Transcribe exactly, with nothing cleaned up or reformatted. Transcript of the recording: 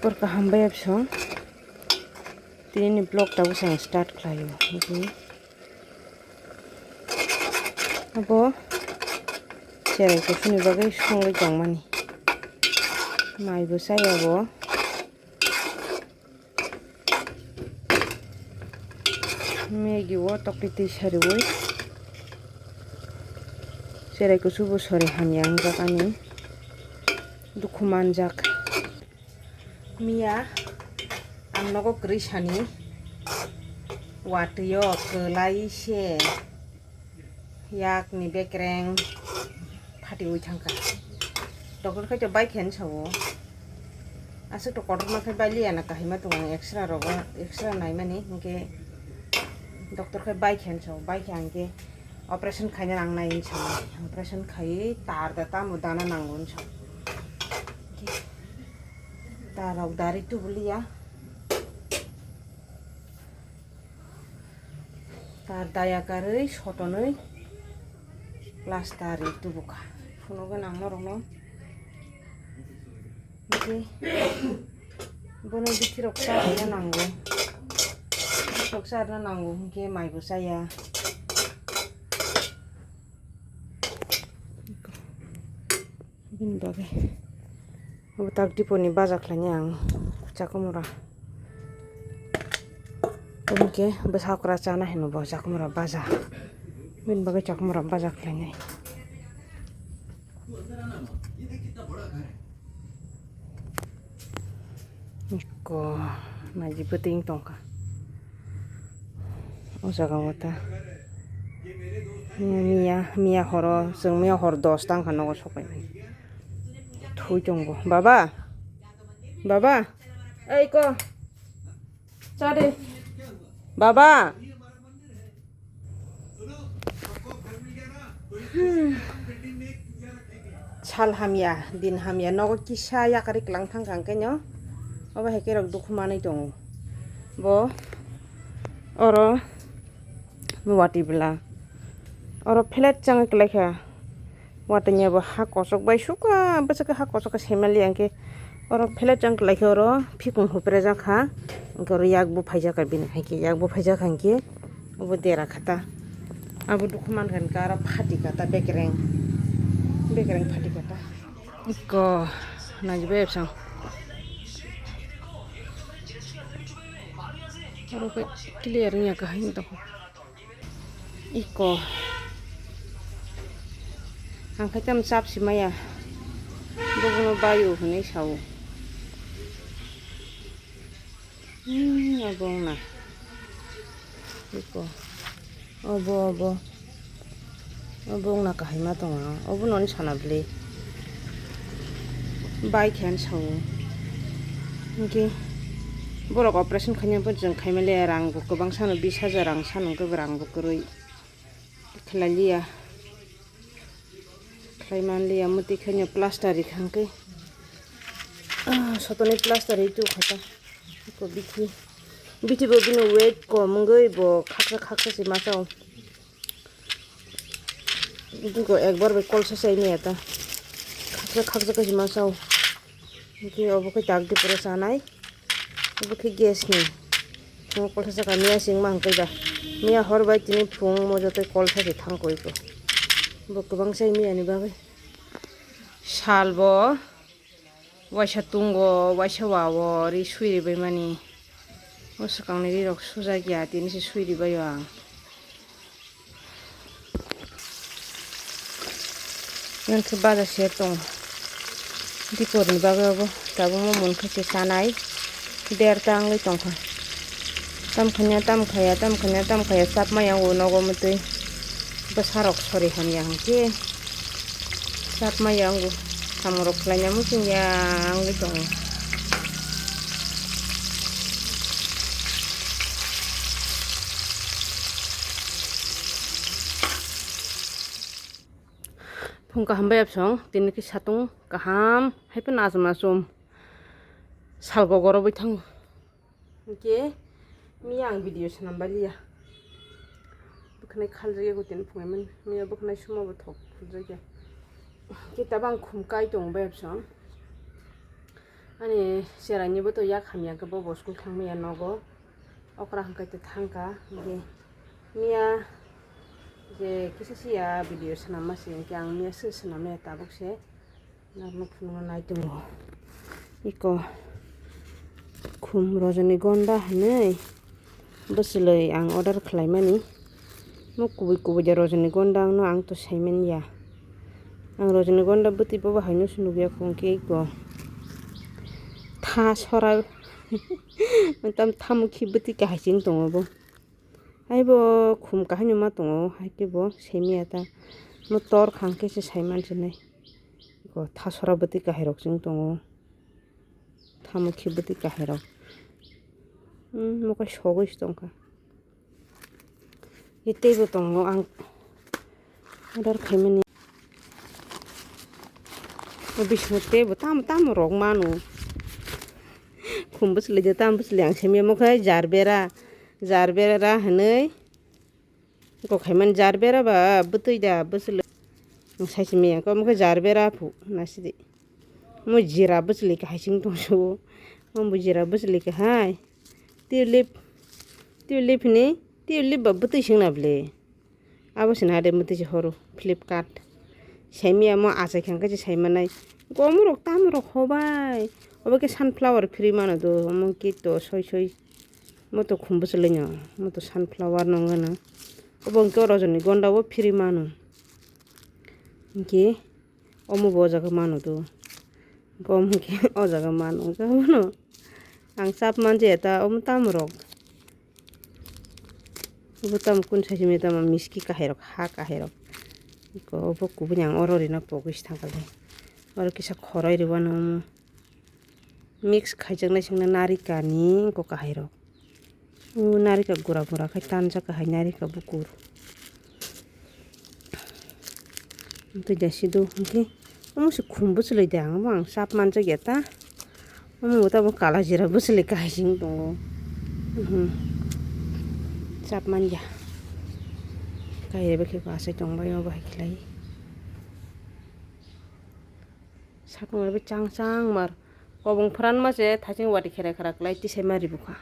Por kaham bai absong. Tini ni vlog tabuk sang start khlaio. Abo cherai kusuni bagwi songwi tongmani. Mai bo chaya bo. Maggie o tokti twi sariwi. Cherai kusu bo sori hamya wngjak ani. Dukhu manjak. Miya ang nogo kwrwi sani watwi o kwlai se yakni bekreng phatiwi thangkha. Doctor khai to bai khe sao. Aswk to kotorma khai bai liya na kahima tongo extra rogo extra naimani hinkhe doctor khai bai khe sao bai khe hinkhe operation khaina nangnai hinwi sao. Operation khai tar da tamo dana nango hinwi sao. Tarok dari tubuliya. Tar daya karwi sotonwi plaster ri tubukha. Phunukgwi nang norokno. Hinkhe bono bithi rok charwna nango. Rok charwna nango hinkhe maibo chaya. Bini bagwi abo tak diponi baja khlaini ang chakumura. Omo khe bwsa okra chana hino bo chakumura baja. Bini bagwi chakumura baja khlainai. Eko naji bwtwi tongkha. O jaga o ta miya, miya horo, chwng miya hor dos ta wngkha nogo sopai mani. Thui tongo. Baba, baba, ei ko, cha de. Baba. Hmm. Sal hamya, din hamya, nogo kisa yakari klang thang kang khe no. Obo hai khe rok dukhu manwi tongo. Bo oro watwi bwla. Oro flat changwi kwlai kha. Watwi ni bo ha kochok bai sukha, bwswk ha kochok khe saimanliya hwnkhe oro flat chang kwlai khe oro phikung huprejak kha. Hwnkhe oro yak bo phaijak kha bini hai khe yak bo phaijak kha hwnkhe. Obo dera kha ta. Abo dukhu mankha hwnkhe aro phati kha ta bekereng. Bekereng phati kha ta. Eko naji bai absang. Oro khe clear wngya kha hai wngtong. Eko. Ang khe tamo chap si maya. Bobono baio hinwi sao. Hmm, obo wngna. Eko. Obo, obo. Obo wngna kahai ma tongo. Obo noni sana bwle. Bai khe ano sao. Hinkhe borok operation khainai bo chwng khaimale rang bo kwbang sano bis hajar rang sano hwnkhe bo rang bo kwrwi. Khlai liya. Khlai man liya, mwtwi khaino plaster rikha hwnkhe. Ah, sotoni plaster ri tu khata. Ko bithi. Bithi bo bini weight kom wngwi bo khaksa khaksa se masa o. Bini ko ekbar bai kolsa se ni eta. Khaksa khaksa khe se masa o. Hwnkhe obo khe tak di pura chanai. Obo khe gas ni. Phungo kolsa chakha miya singma hwnkhe ba. Miya hor bai tini phung mo joto kolsa se thang koi ko. Bo kwbang sai miya ni bagwi. Sal bo waisa tungo, waisa wa o ri sui ribai mani. O swkang ni ri rok sujak ya tini se sui ribai o ang. Yang khe baja se tong. Dipor ni bagwi obo tabukma munkhe se chanai. Der ta wngwi tongkha. Tam khanya, tam khaya, tam khanya, tam khaya, chapma yango nogo mwtwi. Bwsarok sori hamya hwnkhe. Chapma yango. Samung rok khlaina muchung ya wngwi tongo. Phung kaham bai absong, tini khe satung kaham, hai phano achom achom sal gogoro bai thango. Hwnkhe miya ang video swnam bai liya. Bwkhanai khaljak yago tini phunai mani, miya bwkhanai sumo bo thok khaljak ya. Khe tabang khum kai tongo bai absong. Ani cheraini bo to yak hamya khe bo, bo school thangmaya nogo. Okra hwnkhe to thangkha. Hwnkhe miya je kisa siya video swnamma se, hwnkhe ang miya se swnamya tabuk se. Narwkno phunukna nai tongo. Iko khum rojoni gonda hinwi bwswlwi ang order khlaimani. Mo kubui kubui de rojoni gonda wngno ang to saimanya. Ang rojoni gonda bwtwi bobo haino se nukya, hwnkhe iko tha sora tam thamukhi bwtwi kahai chwng tongo bo. Haibo khum kahaino ma tongo, haikhe bo saimanya ta. Mo tor khang khe se saimansinai. Iko tha sora bwtwi kahairok chwng tongo. Thamukhi bwtwi kahairok. Hmm, mokhe sogwi se tongkha. Ye teibo tongo ang order khaimani. O bisingo teibo tamo tamo rok mano. Khum bwswlwi de tamo bwswlwi ang saimanya, mokhe jar bera, jar bera hinwi. Iko khaimani jar bera ba bwtwi da bwswlwi. Ang saisi manya khe omo khe jar bera phu nasidi. Mo jira bwswlwi kahai chwng tongsuo. Omo jira bwswlwi kahai. Tulip. Tulip ni. Tulip ba bwtwi swngna bwle. Abo se nade bwtwi se horo. Flipkart. Saimanya mo achai khang khe se saimanai. Gomorok tamorok hobai. Obo khe sunflower free mano do. Omo khe to soi soi. Mo to khum bwswlwino, mo to sunflower no wngano. Obo hwnkhe o rojoni gonda o phiri mano. Hwnkhe omo bo o jaga mano do. Hwnkhe omo hwnkhe o jaga mano. Hwnkhe omono ang chap manja ta omo tamo rok. Obo tamo kun saisi manya tamo miski kahai rok, ha kahai rok. Hwnkhe obo kubuni ang oro rina pogwi se thangkha le. Oro kisa khoroi rwano omo. Mix khaijaknai singna narikani wngkha kahairok. O narika gura gura khai tanjak kahai narika bukur. Tei da sido hwnkhe omo se khum bwswlwi de ang, omo ang chap manjak ya ta. Omo bo tamo kala jira bwswlwi kahai sing tongo. Mhm. Chap manya. Kahai bai khe bo achai tongbai obo hai khlai. Sakno bai chang chang mar. Kobong phranma se thaching wati khera khera klai tisai ma ribukha.